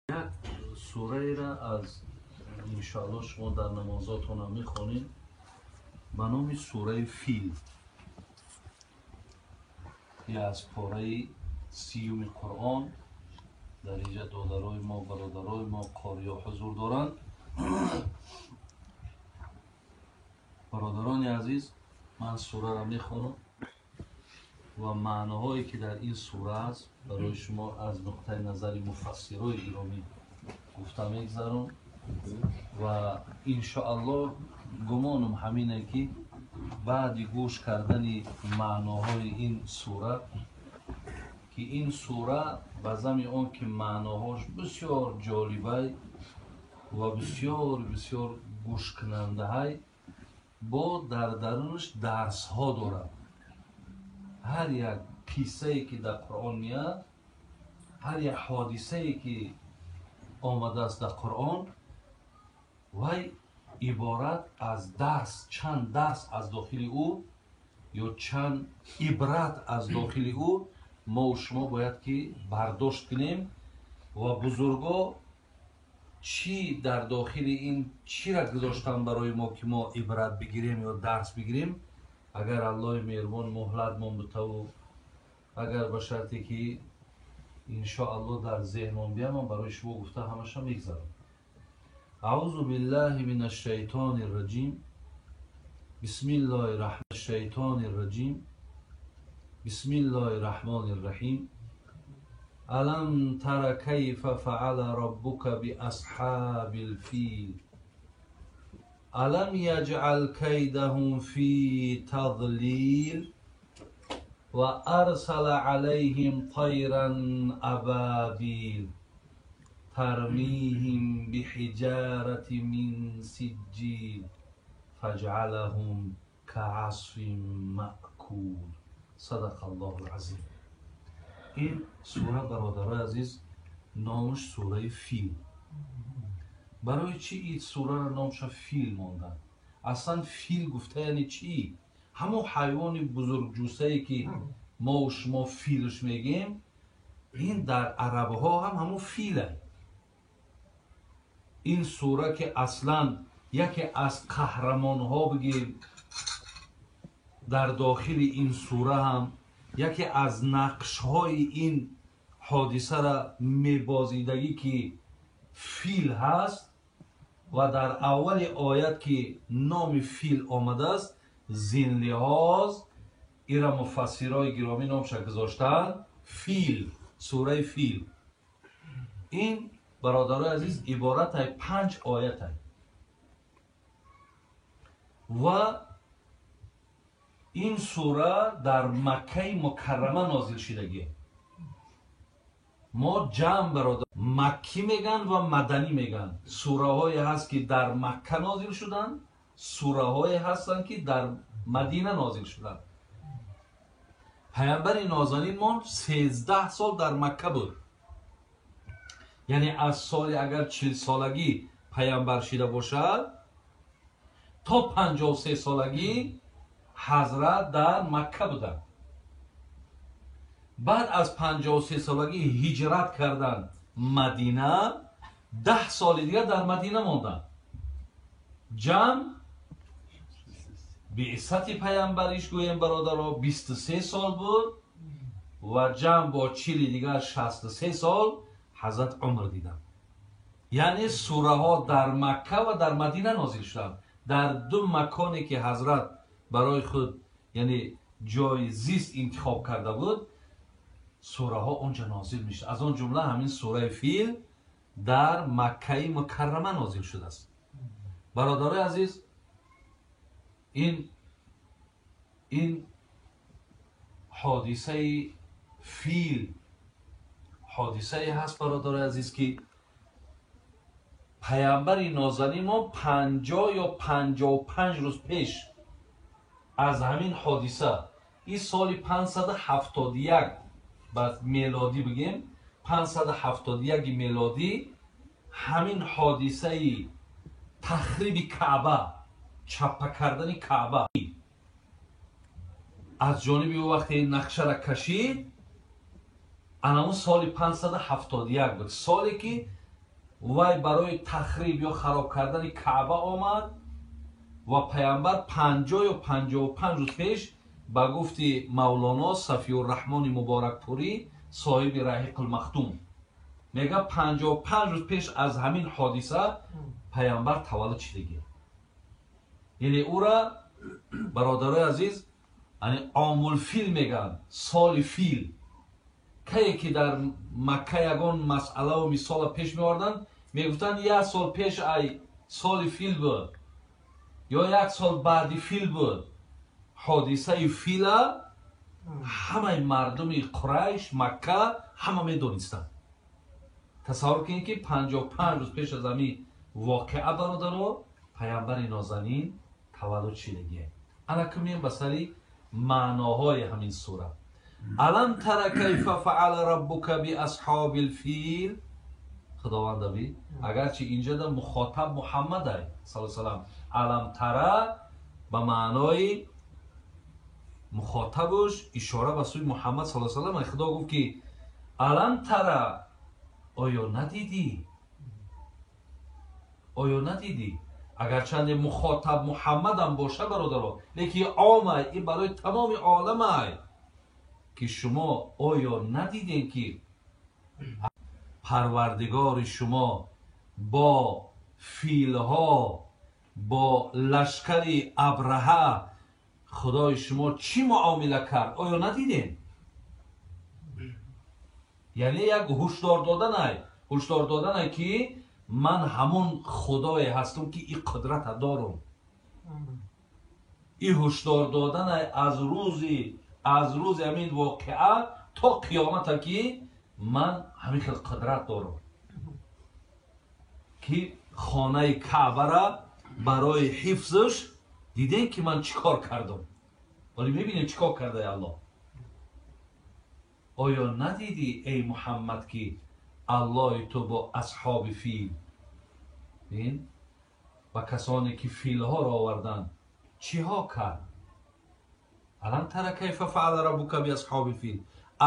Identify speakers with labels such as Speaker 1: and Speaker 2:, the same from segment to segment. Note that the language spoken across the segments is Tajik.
Speaker 1: Як сураеро аз иншоалло шумо дар намозотонам мехонед ба номи сураи Фил, ки аз пораи 30-уми Қуръон. Дар инҷа додарои мо, бародарои мо, қориё ҳузур доранд. Бародарони азиз, ман сураро мехонам ва маъноҳое ки дар ин сура аст, барои шумо аз нуқтаи назари муфассирои гиромӣ гуфта мегзарам ва иншоаллоҳ гумонам ҳамине ки баъди гӯш кардани маъноҳои ин сура, ки ин сура ба зами он ки маъноҳош бисёр ҷолибай ва бисёр бисёр гӯшкунандаҳай, бо дар дарунаш дарсҳо дорад. Ҳар як қиссае ки дар Қуръон меяд, ҳар як ҳодисае ки омадааст дар Қуръон, вай иборат аз дарс, чанд дарс аз дохили ӯ ё чанд ибрат аз дохили ӯ мо шумо бояд ки бардошт кунем ва бузурго чӣ дар дохили ин чиро гузоштан барои мо ки мо ибрат бигирем ё дарс бигирем. Агар Аллоҳи меҳрубон муҳлатмон бутаву агар ба шарте ки иншоаллоҳ дар зеҳнмон биям, ман барои шумо гуфта ҳамаша мегзарам. Аузу биллаҳи минаш шайтони раҷим. Бисмиллоҳи раҳмони шайтони раҷим. Бисмиллоҳи раҳмони раҳим. Алам тара кайфа фаала раббука биасҳабил фил. Алам яҷъал кайдаҳум фи тазлил ва арсала алайҳим тайран абабил тармиҳим биҳиҷарати мин сиҷҷил фаҷъалаҳум каасфин маъкул. Садақаллоҳул азим. Ин сура, бародарои азиз, номаш сураи Фил. Барои чӣ ин сураро номша Фил монданд? Аслан фил гуфта яъне чӣ? Ҳамон ҳайвони бузургҷусае ки мо шумо филш мегем, ин дар арабҳо ҳам ҳамон филе. Ин сура ки аслан яке аз қаҳрамонҳо бигем, дар дохили ин сура ҳам яке аз нақшҳои ин ҳодисаро мебозидагӣ ки фил ҳаст ва дар аввали оят ки номи фил омадааст, зинлиҳоз ира муфассирои гиромӣ номша гузоштаанд Фил, сураи Фил. Ин, бародарои азиз, иборатай 5 оятай ва ин сура дар Маккаи Мукаррама нозил шидагӣ. Мо ҷамъ, бародар, маккӣ меган ва маданӣ меган. Сураҳое ҳаст ки дар Макка нозил шуданд, сураҳое ҳастанд ки дар Мадина нозил шуданд. Паямбари нозанинмон 13 сол дар Макка буд. Яъне аз соли агар 40 солагӣ паямбар шида бошад, то 53 солагӣ ҳазрат дар Макка буданд. Баъд аз 53 солагӣ ҳиҷрат карданд Мадина, 10 соли дигар дар Мадина монданд. Ҷамъ биъсати паямбариш гӯем, бародаро, 23 сол буд ва ҷамъ бо 40-и дигар 63 сол ҳазрат умр диданд. Яъне сураҳо дар Макка ва дар Мадина нозил шуданд, дар ду маконе ки ҳазрат барои худ, яъне ҷои зист интихоб карда буд, сураҳо онҷа нозил мешуд. Аз он ҷумла ҳамин сураи Фил дар Маккаи Мукаррама нозил шудааст. Бародарои азиз, ин ҳодисаи фил ҳодисае ҳаст, бародарои азиз, ки паямбари нозанин мо 50 ё 55 рӯз пеш аз ҳамин ҳодиса, ин соли 571 ба мелодӣ бигем, 571 мелодӣ, ҳамин ҳодисаи тахриби Каъба, чаппа кардани Каъба аз ҷониби ӯ вақте нақшара кашид, анамун соли 571 буд, соле ки Вай барои тахриб ё хароб кардани Каъба омад ва паямбар 50 ё 55 рӯз пеш ба гуфти Мавлоно Сафиюрраҳмони Муборакпурӣ, соҳиби Раҳиқулмахтум, мега 55 рӯз пеш аз ҳамин ҳодиса паямбар таваллуд шидагӣ. Яъне ӯра, бародарои азиз, яъне омулфил мегӯянд, соли фил. Кае ки дар Макка ягон масъалаву мисола пеш меоварданд, мегуфтанд як сол пеш ай соли фил буд ё як сол баъди фил буд. Ҳодисаи фила ҳамаи мардуми Қурайш, Макка ҳама медонистанд. Тасаввур кунед, ки 55 рӯз пеш аз ҳамин воқеа, бародаро, паямбари нозанин таваллуд шидагие. Ана меем ба сари маъноҳои ҳамин сура. Алам тара кайфа фаала раббука биасҳоби лфил. Худованда би, агарчи инҷода мухотаб Муҳаммадай сал салам, алам тара ба маънои мухотабуш ишора ба сӯи Муҳаммад сал салам. Худо гуфт, ки алам тара, оё надидӣ, оё надидӣ? Агарчанде мухотаб Муҳаммадам боша, бародаро, лекин омай ин барои тамоми оламай, ки шумо оё надидем, ки парвардигори шумо бо филҳо, бо лашкари Абраҳа худои шумо чӣ муомила кард, оё надидем? Яъне як ҳушдор доданай, ҳушдор доданай, ки ман ҳамон худое ҳастам, ки и қудрата дорум. И ҳушдор доданай аз рӯзи ҳамин воқеа то қиёмата, ки ман ҳамин хел қудрат дорам, ки хонаи Каъбара барои ҳифзш дидем, ки ман чӣ кор кардам. Вале мебинем, чӣ кор кардаи Аллоҳ. Оё надидӣ, эй Муҳаммад, ки Аллоҳи ту бо асҳоби фил ва касоне ки филҳоро оварданд, чиҳо кард? Алам тара кайфа фаала раббука биасҳоби фил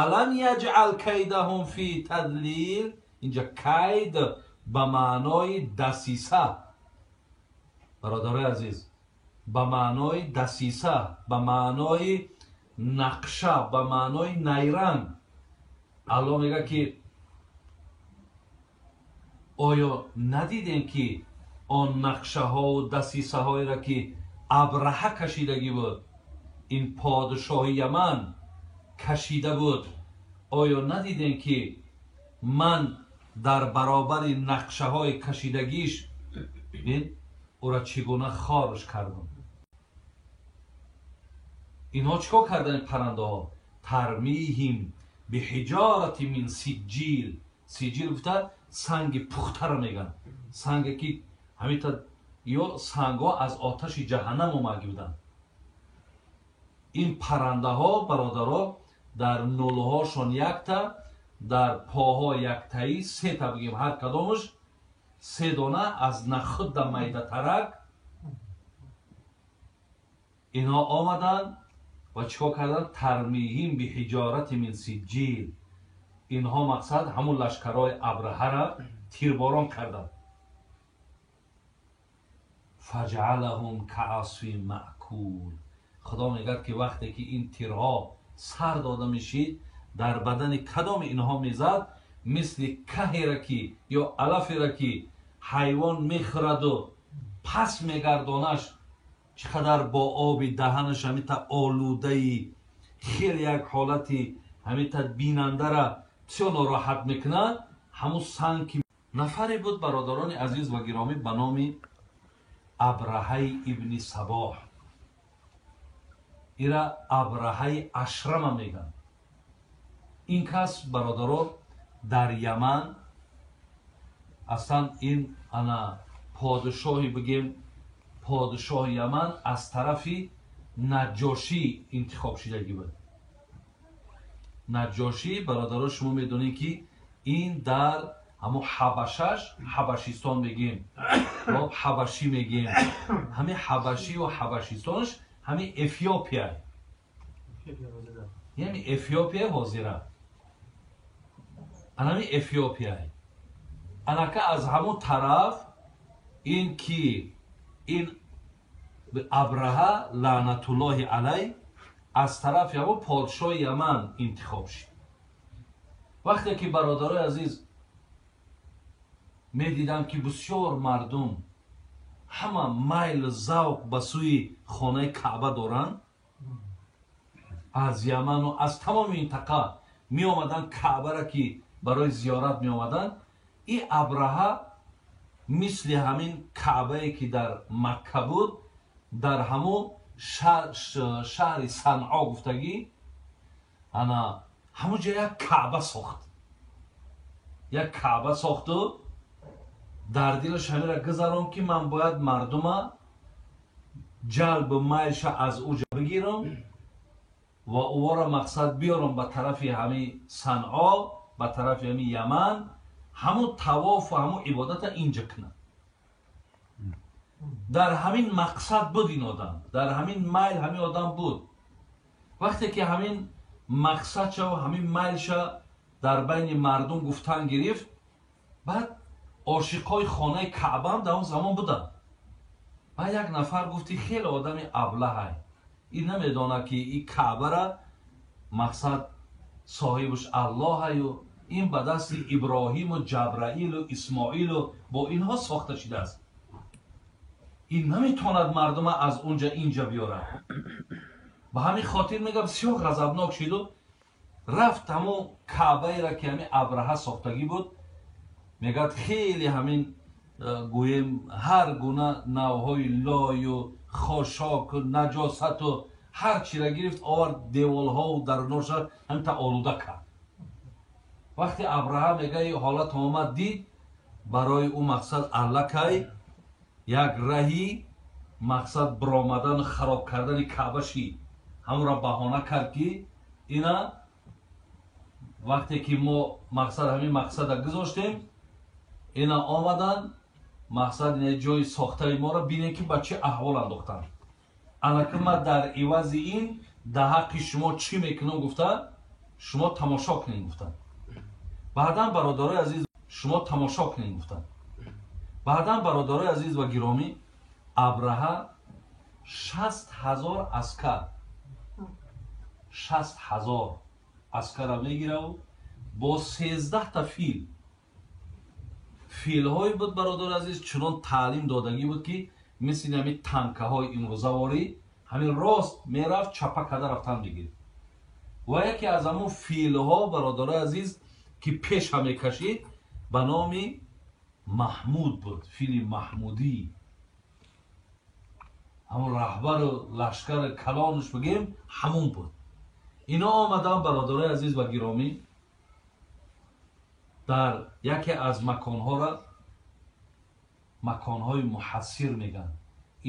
Speaker 1: алам яҷъал кайдаҳум фи тадлил. Инҷа кайд ба маънои дасиса, бародарои азиз, ба маънои дасиса, ба маънои нақша, ба маънои найранг. Аллоҳ мегӯяд, ки оё надидем, ки он нақшаҳову дасисаҳоеро, ки Абраҳа кашидагӣ буд, ин подшоҳи Яман кашида буд, оё надидем, ки ман дар баробари нақшаҳои кашидагиш ӯра чӣ гуна хорш кардам? Инҳо чӣ кор карданд, паррандаҳо? Тармиҳим биҳиҷорати мин сиҷҷил. Сиҷҷил гуфта санги пухтаро мегӯянд, санге ки ҳамита ё сангҳо аз оташи ҷаҳаннам омаги буданд. Ин паррандаҳо, бародаро, дар нолҳошон якта, дар поҳо яктаи, сета бигем, ҳар кадомаш се дона аз нахудда майдатарак. Инҳо омаданд ва чӣ кор карданд? Тармиҳим биҳиҷорати мин сиҷҷил. Инҳо, мақсад, ҳамун лашкарҳои Абраҳара тирборон карданд. Фаҷаалаҳум каасфин маъкул. Худо мегӯяд, ки вақте ки ин тирҳо сар дода мешид, дар бадани кадоми инҳо мезад, мисли каҳера ки ё алафера ки ҳайвон мехӯраду пас мегардонаш, чӣ қадар бо оби даҳанаш ҳамита олудаи хеле як ҳолати ҳамита бинандара бисёр нороҳат мекунад. Ҳамун санг ки нафаре буд, бародарони азиз ва гиромӣ, ба номи Абраҳаи ибни Сабоҳ. Ира Абраҳаи Ашрама мегӯянд. Ин кас, бародаро, дар Яман аслан ин ана подшоҳи, бигем, подшоҳи Яман аз тарафи Наҷошӣ интихоб шудагӣ буд. Наҷошӣ, бародаро, шумо медонед, ки ин дар ҳамон Ҳабашаш, Ҳабашистон мегем, ҳабашӣ мегем, ҳамин ҳабашиву ҳабашистонаш ҳамин Эфиопия, яъне Эфиопия ҳозира, анами Эфиопия. Анака аз ҳамун тараф ин ки ин Абраҳа лаънатуллоҳи алай аз тарафи ҳамун подшоҳи Яман интихоб шид. Вақте ки бародарои азиз медидам ки бисёр мардум ҳама майл завқ ба сӯи хонаи Каъба доранд, аз Яману аз тамоми минтақа меомаданд Каъбара ки барои зиёрат меомаданд, и Абраҳа мисли ҳамин Каъбае ки дар Макка буд, дар ҳамун шаҳри Санъо гуфтагӣ, ана ҳамун ҷо як Каъба сохт. Як Каъба сохту дар дилаш ҳамира гузарон ки ман бояд мардума ҷалбу майлша аз уҷа бигирам ва ӯро мақсад биёрам ба тарафи ҳами Санъо, ба тарафи ҳами Яман, ҳамун тавофу ҳамун ибодата инҷа кунам. Дар ҳамин мақсад буд ин одам, дар ҳамин майл ҳамин одам буд. Вақте ки ҳамин мақсадша ва ҳамин майлша дар байни мардум гуфтан гирифт, баъд ошиқҳои хонаи Каъбаам дар он замон буданд. Баъд як нафар гуфти хеле одами аблаҳай, ин намедонад ки ин Каъбара мақсад соҳибаш Аллоҳаю ин ба дасти Иброҳиму Ҷабраилу Исмоилу бо инҳо сохта шудааст. Ин наметавонад мардума аз унҷа инҷа биёрад. Ба ҳамин хотир мега бисёр ғазабнок шиду рафт ҳамун Каъбаеро ки ҳамин Абраҳа сохтагӣ буд, мегӯяд хеле ҳамин гӯем ҳар гуна навъҳои лою хошоку наҷосату ҳар чиро гирифт овард, деволҳову даруноша ҳаминта олуда кард. Вақте Абраҳа мега ин ҳолат омад дид, барои ӯ мақсад аллакай як раҳи мақсад биромадану хароб кардани Каъба шид. Ҳамонро баҳона кард ки ина вақте ки мо мақсад ҳамин мақсада гузоштем, ина омаданд мақсад ина ҷои сохтаи моро бинем ки ба чӣ аҳвол андохтанд. Анаки ман дар ивази ин дар ҳаққи шумо чӣ мекунам гуфта, шумо тамошо кунед гуфтанд. Баъдан бародарои азиз шумо тамошо кунед гуфтанд. Баъдан бародарои азиз ва гиромӣ, Абраҳа 60,000 аскар, 60,000 аскарро мегираву бо 13 фил. Филҳое буд бародари азиз чунон таълим додагӣ буд ки мисли ҳамин танкаҳои имрӯзаворӣ ҳамин рост мерафт, чапа карда рафтан мегирифт. Ва яке аз ҳамун филҳо бародари азиз ки пеша мекашид ба номи Маҳмуд буд, фили Маҳмудӣ. Ҳамун раҳбару лашкари калонаш бигем ҳамун буд. Ино омадан бародарои азиз ва гиромӣ дар яке аз маконҳоро маконҳои муҳассир мегӯянд.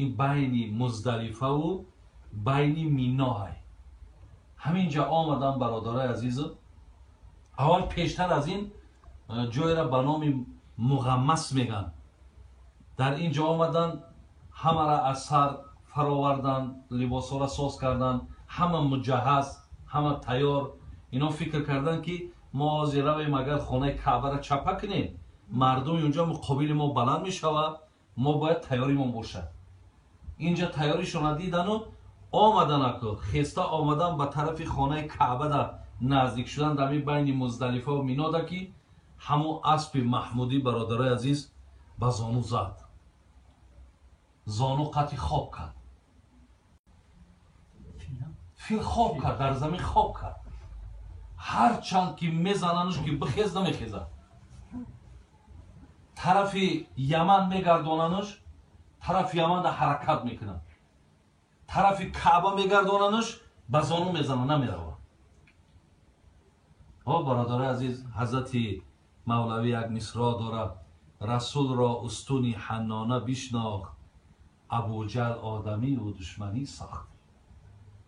Speaker 1: Ин байни Муздалифаву байни Миноҳай. Ҳамин ҷа омадан бародарои азизу аввал пештар аз ин ҷойро ба номи Муғаммас мегӯянд. Дар ин ҷо омадан ҳамаро аз сар фаровардан, либосҳоро соз кардан, ҳама муҷаҳҳаз, ҳама тайёр. Ино фикр карданд ки мо ҳозир равем агар хонаи Каъбаро чапа кунем, мардуми унҷо муқобили мо баланд мешавад, мо бояд тайёримон бошад. Инҷа тайёришона дидану омаданаку хеста омадан ба тарафи хонаи Каъбада наздик шудан дар ҳамин байни Муздалифа ва Минода ки ҳамун аспи Маҳмудӣ бародарои азиз ба зону зад, зону қати хоб кард, фил хоб кард, дар замин хоб кард. Ҳарчанд ки мезананш ки бихез намехезад. Тарафи Яман мегардонанш, тарафи Яманда ҳаракат мекунад. Тарафи Каъба мегардонанш, ба зону мезанад, намеравад. О бародарои азиз, ҳазрати Мавлавӣ як мисро дорад: Расулро устуни ҳаннона бишнохт, Абуҷал одамиву душманӣ сохт.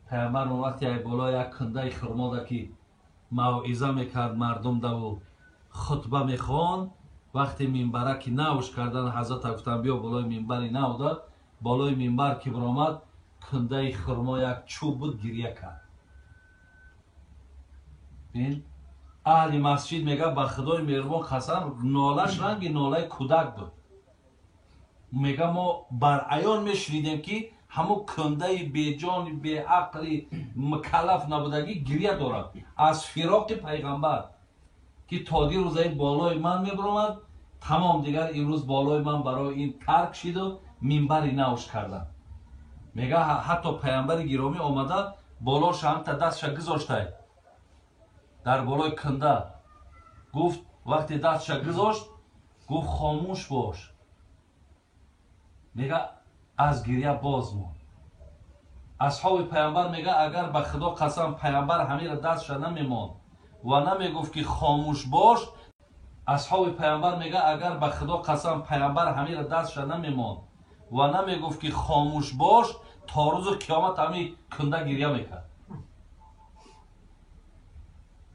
Speaker 1: Пайғамбар он вақте ай боло як кундаи хурмода ки мавъиза мекард мардум даву хутба мехонд, вақте минбара ки навш кардан ҳазрата гуфтан биё болои минбари навда, болои минбар ки биромад, кундаи хурмо як чӯб буд, гирья кард. Бин Аҳли масҷид мега ба худои меҳрубон қасам, нолаш ранги нолаи кӯдак буд. Мега мо бар аён мешунидем, ки ҳамун кундаи беҷони, беақли, мукаллаф набудагӣ гиря дорад аз фироқи пайғамбар, ки то дирӯзаи болои ман мебаромад, тамом дигар имрӯз болои ман барои ин тарк шиду минбари навш кардам. Мега ҳатто пайғамбари гиромӣ омада болоша ҳамта дастша гузоштай дар болои кунда, гуфт вақте дастша гузошт, гуфт хомӯш бош. Мега аз гиря боз монд. Асҳоби пайғамбар мега агар ба худо қасам пайғамбар ҳамира дастша намемонд ва намегуфт ки хомӯш бош, асҳоби пайғамбар мега агар ба худо қасам пайғамбар ҳамира дастша намемонд ва намегуфт ки хомӯш бош, то рӯзи қиёмат ҳами кунда гиря мекард.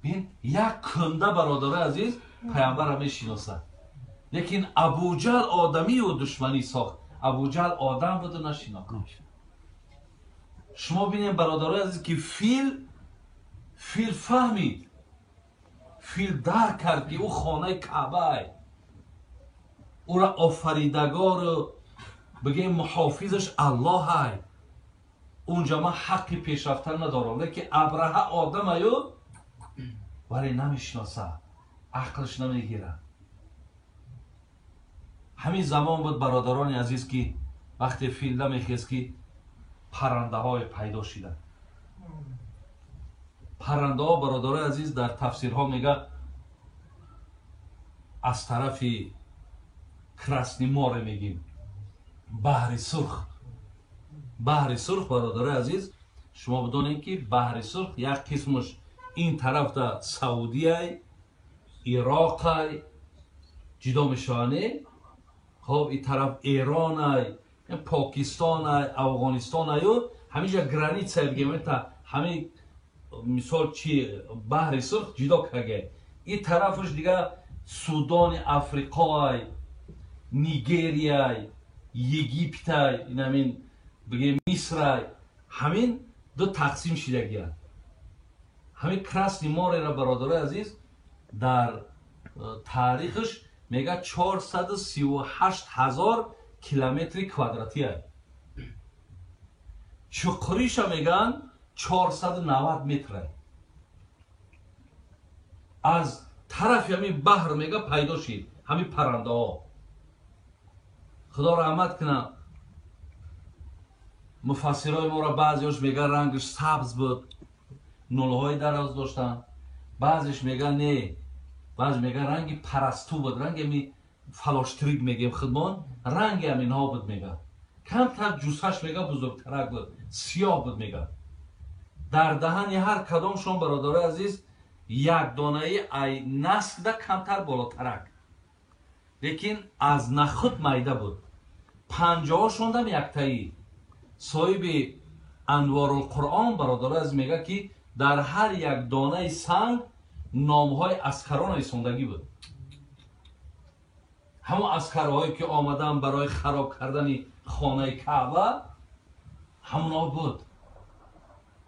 Speaker 1: Бин, як кунда, бародарои азиз, пайғамбарро мешиносад, лекин Абуҷаҳл одамию душманӣ сохт. Абуҷаҳл одам буду нашинохт. Шумо бинем, бародарои азиз, ки фил фаҳмид, фил дарк кард, ки ӯ хонаи Каъбаай, ӯра офаридагору бигем муҳофизаш Аллоҳай, унҷа ман ҳаққи пешрафтан надорам. Лекин Абраҳа одамаю, вале намешиносад, ақлш намегирад. Ҳамин замон буд, бародарони азиз, ки вақте фил намехест, ки паррандаҳое пайдо шиданд. Паррандаҳо, бародарои азиз, дар тафсирҳо мега аз тарафи Красный море мегим, Баҳри Сурх. Баҳри Сурх, бародарои азиз, шумо бидонед, ки Баҳри Сурх як қисмаш ин тарафда Саудияй, Ироқай ҷудо мешаванд, хоб ин тараф Эронай, Покистонай, Афғонистонаю, ҳаминҷа граница бигем, та ҳамин мисол чи Баҳри Сурх ҷудо карда. Ин тарафаш дига Судони Африқоай, Нигерияй, Египтай, ин ҳамин бигем Мисрай, ҳамин ду тақсим шидагиянд. Ҳамин Красный мореро, бародарои азиз, дар таърихаш мега 438 000 километри квадратия, чуқуриша мегӯянд 490 метра. Аз тарафи ҳамин баҳр мега пайдо шид ҳамин паррандаҳо. Худо раҳмат кунад муфассирои моро, баъзеош мега рангаш сабз буд, нулҳои дароз доштанд, баъзеш мега не, баъзе мега ранги парасту буд, ранги ами фалоштрик мегем худмон, ранги ҳаминҳо буд. Мега камтар ҷусаш мега бузургтарак буд, сиёҳ буд. Мега дар даҳани ҳар кадомшон, бародарои азиз, як донаи ай наскда камтар болотарак, лекин аз нахуд майда буд. Панҷоҳошондам яктаӣ. Соҳиби Анворулқуръон, бародарои азиз, мега ки дар ҳар як донаи санг номҳои аскарон нависондагӣ буд, ҳамон аскарҳое ки омаданд барои хароб кардани хонаи Каъба, ҳамонҳо буд.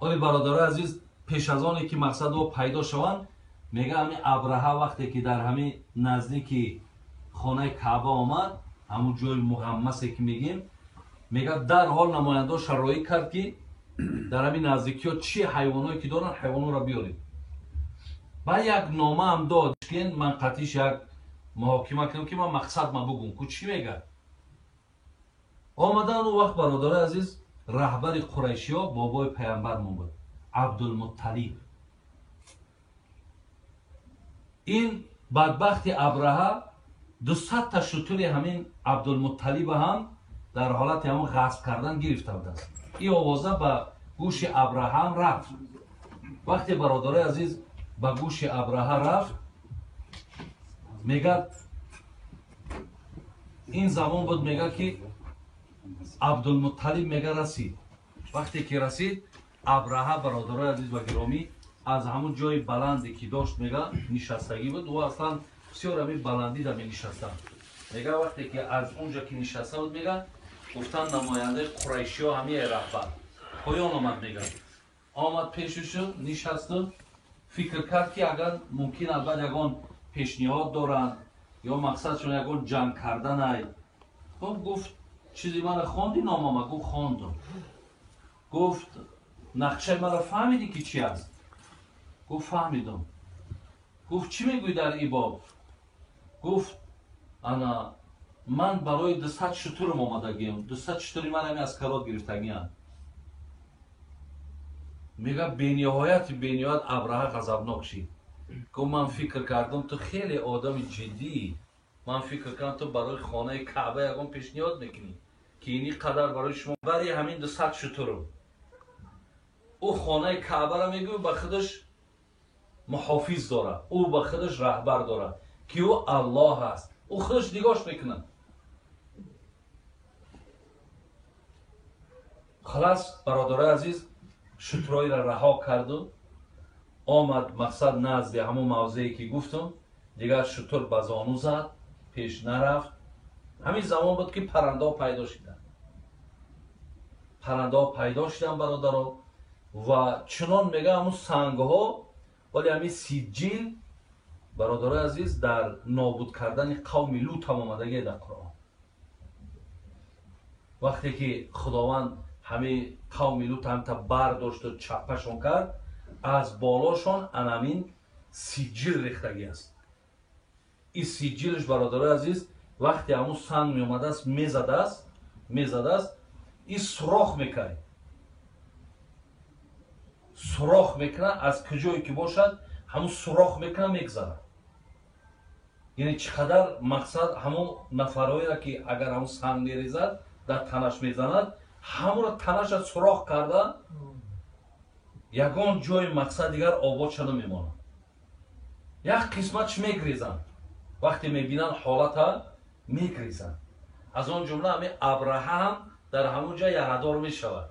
Speaker 1: Оли, бародарои азиз, пеш аз оне ки мақсадҳо пайдо шаванд, мега ҳамин Абраҳа вақте ки дар ҳамин наздики хонаи Каъба омад, ҳамун ҷои муғаммасе ки мегем, мега дарҳол намояндаҳо шароӣ кард, ки дар ҳамин наздикиҳо чӣ ҳайвоное ки доранд, ҳайвонҳоро биёред. Баъд як номаам дод, ман қатиш як муҳокима кунам, ки ман мақсад ма бугум ку чӣ мега. Омадан он вақт, бародарои азиз, раҳбари қурайшиҳо бобои пайғамбармон буд, Абдулмутталиб. Ин бадбахти Абраҳа 200-та шутури ҳамин Абдулмутталиба ҳам дар ҳолати ҳамон ғасб кардан гирифта будааст. Ин овоза ба гӯши Абраҳам рафт. Вақте, бародарои азиз, ба гӯши Абраҳа рафт, мегӯяд ин замон буд, мега ки Абдулмутталиб мега расид. Вақте ки расид, Абраҳа, бародарои азиз ва гиромӣ, аз ҳамун ҷои баланде ки дошт, мега нишастагӣ буд. Ӯ аслан бисёр ҳамин баландида менишастанд. Мега вақте ки аз унҷа ки нишаста буд, мега гуфтанд намояндаи қурайшиҳо ҳамие раҳбар поён омад. Мега омад пешушу нишасту. Фикр кард, ки агар мумкин албат ягон пешниҳод доранд ё мақсадшон ягон ҷанг карданай. Хоб, гуфт, чизи мара хонди номама? Гуфт, хондум. Гуфт, нақшаи мара фаҳмидӣ, ки чи аст? Гуфт, фаҳмидум. Гуфт, чӣ мегӯӣ дар ин боб? Гуфт, ана ман барои 200 шутурам омадагиам, 200 шутури ман ҳами аз карот гирифтагиам. Мега, бениҳоят Абраҳа ғазабнок шид. Гуфт, ман фикр кардам, ту хеле одами ҷиддӣ, ман фикр кардам, ту барои хонаи Каъба ягон пешниҳод мекунӣ, ки ини қадар барои шумо бари ҳамин 200 шутурам. Ӯ хонаи Каъбаро мегӯй, ба худаш муҳофиз дорад, ӯ ба худаш раҳбар дорад, ки ӯ Аллоҳ аст, ӯ худаш нигоҳш мекунад. Халас, бародарои азиз, шутроиро раҳо карду омад, мақсад назди ҳамон мавзее, ки гуфтум. Дигар шутур ба зону зад, пеш нарафт. Ҳамин замон буд, ки паррандаҳо пайдо шуданд. Паррандаҳо пайдо шуданд, бародаро, ва чунон мега ҳамун сангҳо, вале ҳамин сиҷҷил, бародарои азиз, дар нобуд кардани қавми Лут ҳам омадагие дар Қуръон. Вақте ки Худованд ҳамин қавми Лут ҳамта бардошту чаппашон кард, аз болошон анамин сиҷҷил рехтагӣ аст. Ин сиҷҷилш, бародарои азиз, вақте ҳамун санг меомадааст, мезадааст, ин сурох мекард, сурох мекунад, аз куҷое ки бошад, ҳамун сурох мекунад, мегзарад. Яъне чӣ қадар мақсад ҳамун нафарҳоеро, ки агар ҳамун санг мерезад, дар танаш мезанад, ҳамонро танаша сурох карда, ягон ҷои мақсад дигар обод шуда мемонад. Як қисматш мегрезанд, вақте мебинанд ҳолата, мегрезанд. Аз он ҷумла ҳамин Абраҳа ҳам дар ҳамон ҷа ярадор мешавад,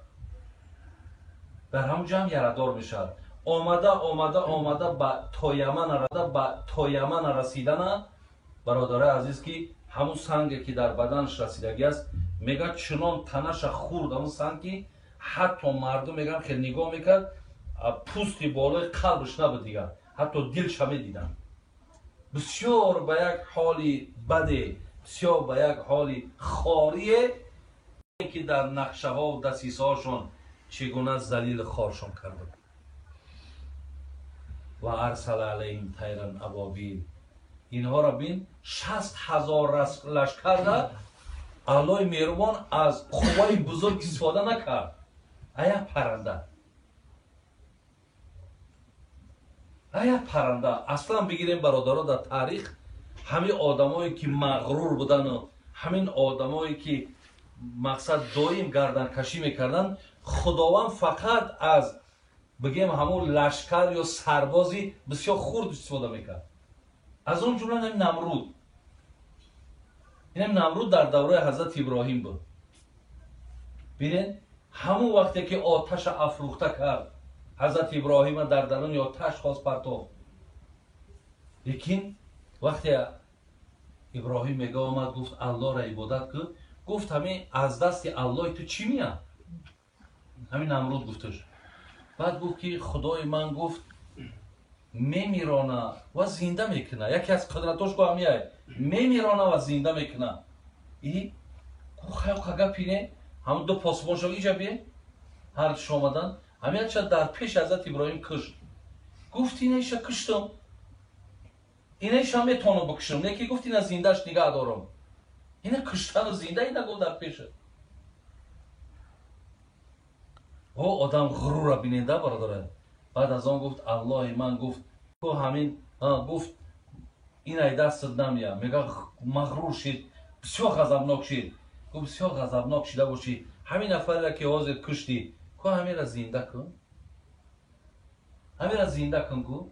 Speaker 1: дар ҳамон ҷа ҳам ярадор мешавад. Омада, омада, омада ба Тоямана расидана, бародарои азиз, ки ҳамун санге, ки дар баданаш расидагӣ аст, мега, чунон танаша хурд ҳамун санг, ки ҳатто мардум мегӯянд, хел нигоҳ мекард, пӯсти болои қалбш набуд дигар, ҳатто дилша медиданд. Бисёр ба як ҳоли баде, бисёр ба як ҳоли хорие, ки дар нақшаҳо дасисаҳошон чӣ гуна залил хоршон карда. Ва арсала алайҳим тайран абобил. Инҳоро бин, 60 000 лашкарда Аллоҳи меҳрубон аз қувваи бузург истифода накард, ая парранда, ая парранда. Аслан бигирем, бародаро, дар таърих ҳамин одамое, ки мағрур будану ҳамин одамое, ки мақсад доим гарданкашӣ мекарданд, Худованд фақат аз бигем ҳамун лашкар ё сарбози бисёр хурд истифода мекард. Аз он ҷумла ҳамин Намруд. Инам Намруд дар давраи ҳазрати Иброҳим буд. Бинед, ҳамун вақте ки оташа афрӯхта кард, ҳазрати Иброҳима дар даруни оташ хост партофт. Лекин вақте Иброҳим мега омад, гуфт, Аллоҳро ибодат кун, гуфт, ҳамин аз дасти Аллоҳи ту чӣ меяд? Ҳамин Намруд гуфташ. Баъд гуфт, ки худои ман, гуфт, мемирона ва зинда мекуна. Яке аз қудратош гу ҳамияй, мемирона ва зинда мекуна. И гуфт, гапи не, ҳамун ду посбон шо иҷа бие, ҳардуш омадан, ҳамияча дар пеши ҳазрати Иброҳим кушт. Гуфт, инаиша куштам, инаиша метавонам бикушам, не ки, гуфт, ина зиндаш нигаҳ дорам. Ина куштану зинда ина, гуфт, дар пеша. О, одам ғурура биненда, бародарам. Баъд аз он гуфт, Аллоҳи ман, гуфт, ҳамин, гуфт, инай дастат намея. Мега, мағрур шид, бисёр ғазабнок шид. Гуфт, бисёр ғазабнок шида бошӣ, ҳамин нафареро, ки ҳозир куштӣ, ку ҳаминро зинда кун, ҳаминро зинда кун. Гу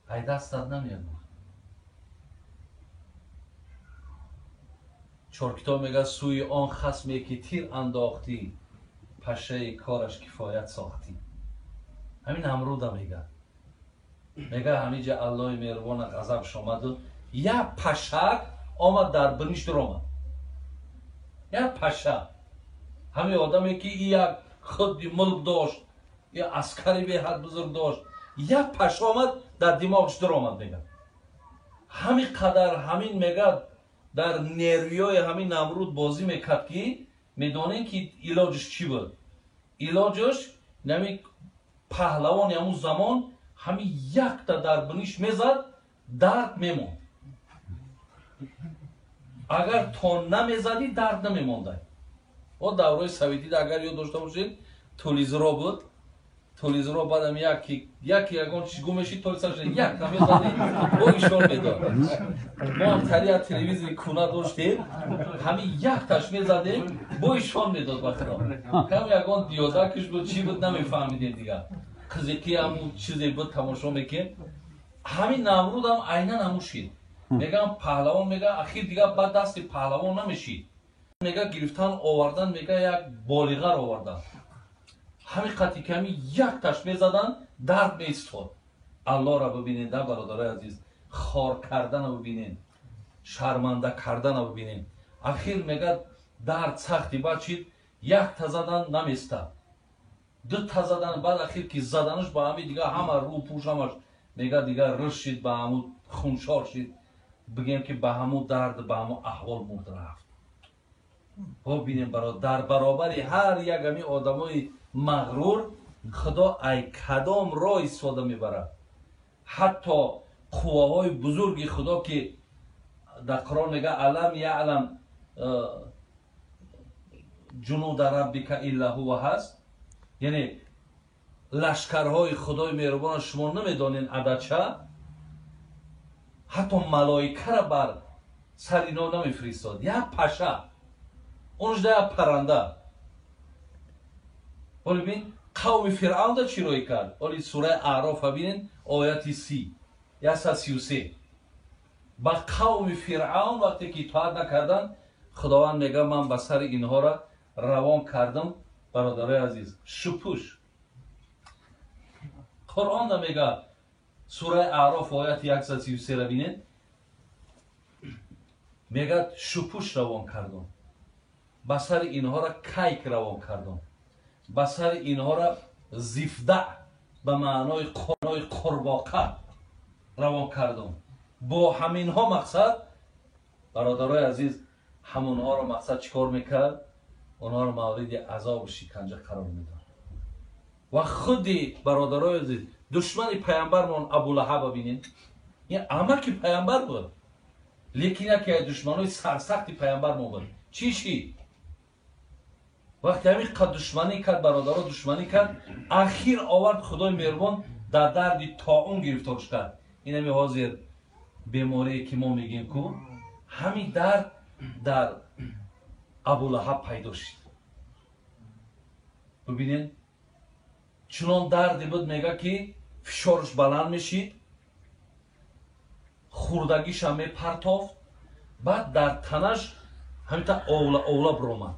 Speaker 1: ай дастат намея, гуфт. Чоркитоб мега, сӯи он хасме, ки тир андохтӣ, пашаи кораш кифоят сохтӣ. Ҳамин Намруда мега. Мега, ҳаминҷа Аллоҳи меҳрубона ғазабш омаду як пашак омад, дар биниш дуромад, як паша. Ҳамин одаме, ки и як худи мулк дошт, я аскари беҳад бузург дошт, Як паша омад, дар димоғш дуромад мега. Ҳамин қадар ҳамин мега дар нервиёи ҳамин Намруд бозӣ мекард, ки медонем ки илоҷш чӣ буд. Илоҷш нами паҳлавони ҳамун замон ҳамин якта дар биниш мезад, дард мемонд. Агар то намезадӣ, дард намемондай. О давраи советида агар ёд дошта бошед, толизро буд. Толизро баъдам яки ягон чиз гум мешид, толизаш як намезадӣ, бо ишон медод. Мо ҳам тари телевизори куна доштем, ҳамин якташ мезадем, бо ишон медод ба худо. Кам ягон диёдакиш буд, чӣ буд, намефаҳмидем дигар. Қизиқи ҳамун чизе буд, тамошо мекем. Ҳамин Намрудам айнан ҳамун шид. Мегам паҳлавон, мега ахир дигар ба дасти паҳлавон намешид. Мега гирифтан овардан, мега як болиғар овардан. Ҳамин қати ками якташ мезадан, дард меистод. Аллоҳро бибинед, да бародарои азиз, хор кардана бибинед, шарманда кардана бибинед. Ахир мега дард сахти баъд шид, якта задан намеистад. Дута задан, баъд ахир ки заданаш ба ҳамин дигар ҳама рӯ пӯш ҳамаш мега дигар риш шид, ба ҳамун хуншор шид. Бигем ки ба ҳамун дард, ба ҳамун аҳвол мурд рафт. Бибинем дар баробари ҳар як ҳамин одамои мағрур Худо ай кадом роҳ истифода мебарад. Ҳатто қувваҳои бузурги Худо ки дар Қуръон мега алам яълам ҷунуда раббика илла ҳува ҳаст, яъне лашкарҳои Худои меҳрубона шумо намедонед ададча, ҳатто малоикара бар сари ино намефиристод. Як паша, онжда як паранда. Оли бин, қавми Фиръавнда чӣ рӯй кард? Оли сураи Аърофа бинед, ояти 30, 133. Ба қавми Фиръавн вақте ки итоат накарданд, Худованд мега ман ба сари инҳоро равон кардам, бародарои азиз, шупуш. Қуръонда мега сураи Аъроф ояти 133 бинед, мега шупуш равон кардам, ба сари инҳоро кайк равон кардам, ба сари инҳоро зифда ба маънои қурбоқа равон кардам. Бо ҳаминҳо мақсад, бародарои азиз, ҳамонҳоро мақсад чӣ кор мекард? Онҳоро мавриди азобу шиканҷа қарор медод. Ва худи бародарои азиз, душмани паямбармон Абулаҳаба бинед, ин амаки паямбар буд, лекин яке аз душманои сарсахти паямбармон буд. Чӣ шид? Вақте ҳамин қад душманӣ кард, бародаро душманӣ кард, ахир овард Худои меҳрубон дар дарди тоун гирифторш кард. Ин ҳами ҳозир беморие ки мо мегӯем ку, ҳамин дард дар Абулаҳаб пайдо шид. Бибинед, чунон дарде буд, мега ки фишорш баланд мешид, хурдагиша мепартофт, баъд дар танаш ҳаминта овла овла биромад.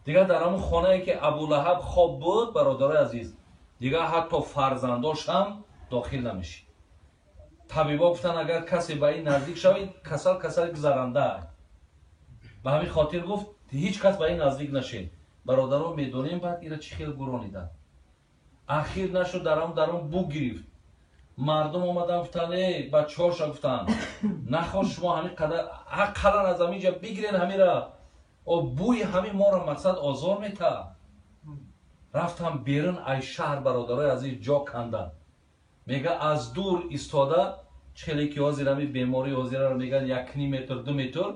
Speaker 1: Дигар дар ҳамун хонае ки Абулаҳаб хоб буд, бародарои азиз, дигар ҳатто фарзандош ҳам дохил намешид. Табибо гуфтанд агар касе ба ин наздик шавад, касал касали гузаранда. Ба ҳамин хотир гуфт ҳеҷ кас ба ин наздик нашед. Бародарон медонем баъд ира чӣ хел гурониданд. Ахир нашуд, дар ҳамун бу гирифт. Мардум омадан гуфтанд э бачаҳоша гуфтанд нахост шумо ҳамин қадар ақаллан аз ҳамин ҷа бигирен ҳамира, о бӯи ҳамин моро мақсад озор метаҳад. Рафтам берун ай шаҳр, бародарои азиз, ҷо канданд. Мега аз дур истода, чхеле ки ҳозир ҳамин бемории ҳозираро мегӯянд 1.5 метр, 2 метр.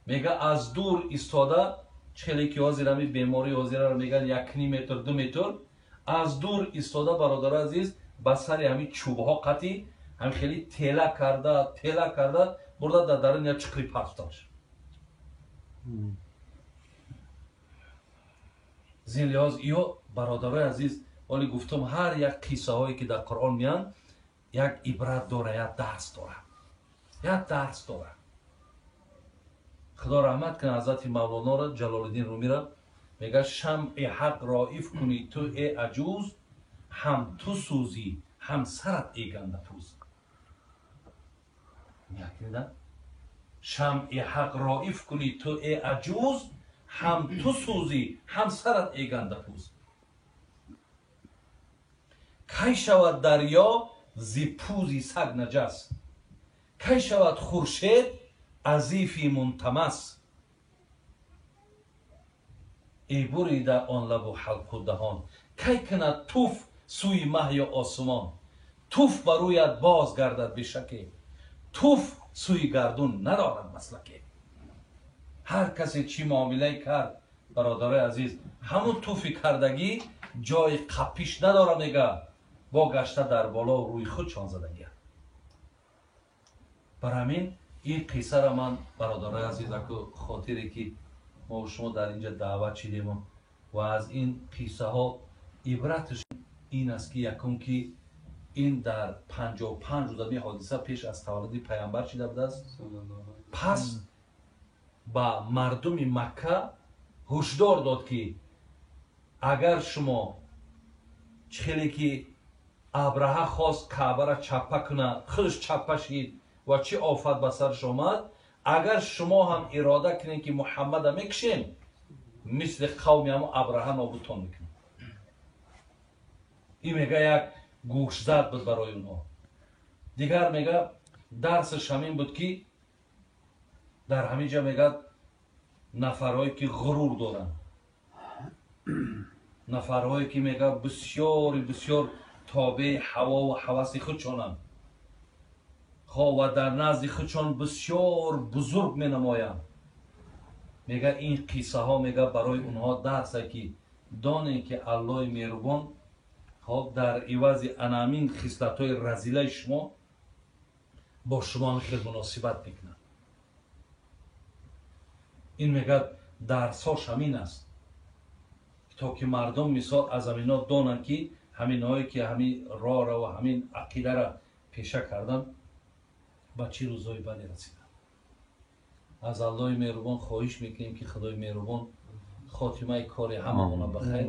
Speaker 1: Мега аз дур истода, чхеле ки ҳозир ҳамин бемории ҳозираро мегӯянд 1.5 метр, 2 метр. Аз дур истода, бародарои азиз, ба сари ҳамин чӯбҳо қатӣ ҳамин хеле тела карда, тела карда бурда дар дарун як чиқри партофташ. Зин лиҳоз иё бародарои азиз, оли гуфтум ҳар як қиссаҳое ки дар Қуръон меянд як ибрат дора, як дарс дора, як дарс дора. Худо раҳмат кунад ҳазрати Мавлоноро, Ҷалолиддин Румиро, мега шамъи ҳақ роиф кунӣ ту э аҷуз, ҳам ту сӯзӣ ҳам сарат э гандапӯз. Шамъи ҳақ роиф кунӣ ту э аҷуз, ҳам ту сӯзӣ ҳам сарат э гандапӯз. Кай шавад дарё зи пӯзи саг наҷас, кай шавад хуршед азифи мунтамас. Эй бурида он лабу ҳалқу даҳон, кай кунад туф сӯи маҳ ё осмон. Туф ба рӯят боз гардад бешаке, туф сӯи гардун надорад маслаке. Ҳар касе чӣ муомилае кард, бародарои азиз, ҳамун туфи кардагӣ ҷои қапиш надора, мега бо гашта дар боло рӯи худшон задагия. Бар ҳамин ин қиссара ман, бародарои азиз, аку хотире ки мо шумо дар инҷа даъват шидем ва аз ин қиссаҳо ибраташ ин аст ки якум ки ин дар 55 рӯз ин ҳодиса пеш аз таваллуди пайғамбар шида будааст. Пас ба мардуми Макка ҳушдор дод ки агар шумо хеле ки Абраҳа хост Каъбара чаппа кунад, худаш чаппа шид ва чӣ офат ба сараш омад, агар шумо ҳам ирода кунед ки Муҳаммада мекушем, мисли қавми ҳамо Абраҳа нобудтон мекунем. Ин мега як гӯшзад буд барои онҳо. Дигар мега дарсаш ҳамин буд ки дар ҳамин ҷа мега нафарҳое ки ғурур доранд, нафарҳое ки мега бисёри бисёр тобеи ҳаво ва ҳаваси худшонанд, хо ва дар назди худшон бисёр бузург менамоянд. Мега ин қиссаҳо мега барои онҳо дарсе ки донем ки Аллоҳи меҳрубон хоб дар ивази анамин хислатҳои разилаи шумо бо шумо хел муносибат мекунад. Ин мега дарсҳош ҳамин аст то ки мардум мисол аз ҳамино донанд ки ҳаминҳое ки ҳамин роҳро ва ҳамин ақидара пеша карданд ба чӣ рӯзҳои баде расиданд. Аз Аллоҳи меҳрубон хоҳиш мекунем ки Худои меҳрубон хотимаи кори ҳамамона ба хайр,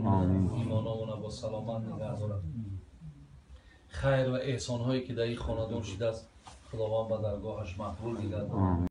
Speaker 1: имономона бо саломат нигаҳ дорад. Хайр ва эҳсонҳое ки дар ин хонадон шидааст, Худованд ба даргоҳаш мақбул бигардонад.